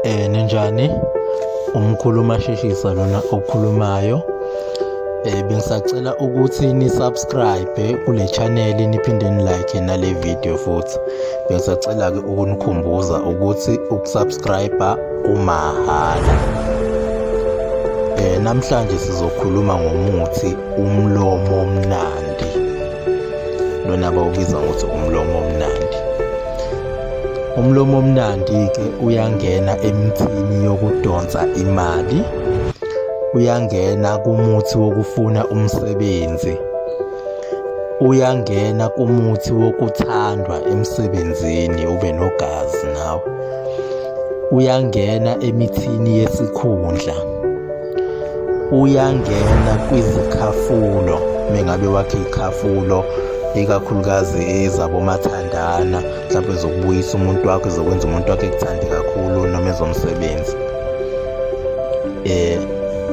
Ninjani? Umkhulu uMasheshisa lona okhulumayo. Bengisacela ukuthi ni-subscribe kule channel niphinde ni-like nale video futhi. Bengisacela-ke ukunikhumbuza ukuthi ukusubscribe kumahhala. Namhlanje sizokhuluma ngomuthi umlomo omnandi. Lona bawubiza ngokuthi umlomo omnandi. Umlomo omnandi-ke uyangena emthini yokudonsa imali, uyangena kumuthi wokufuna umsebenzi, uyangena kumuthi wokuthandwa emsebenzini ube nogazi nawe, uyangena emithini yesikhundla, uyangena kwizikhafulo mengabe wakhe ikhafulo ikakhulukazi ezabomathandana mhlawumbe zokubuyisa umuntu wakho ezokwenza umuntu wakho ekuthande kakhulu noma ezomsebenzi.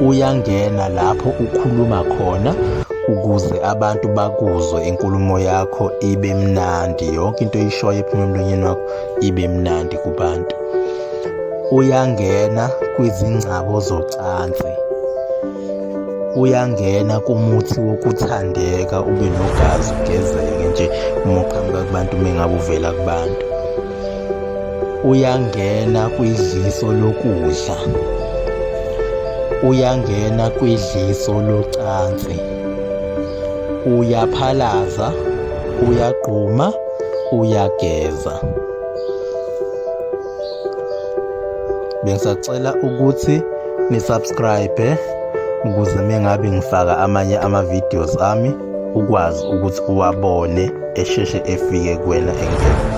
Uyangena lapho ukhuluma khona ukuze abantu bakuzwe inkulumo yakho ibe mnandi, yonke into oyishoyo ephuma emlonyeni wakho ibe mnandi kubantu. Uyangena kwizingcabo zocansi, uyangena kumuthi wokuthandeka ube nogazi ugezeke nje uma uqhamuka kubantu uma ngabe uvela kubantu. Uyangena kwidliso lokudla, uyangena kwidliso locansi, uyaphalaza, uyagquma, uyageza. Bengisacela ukuthi ni-subscribe ukuze mengabe ngifaka amanye ama-videos ami ukwazi ukuthi uwabone esheshe efike kuwena engene.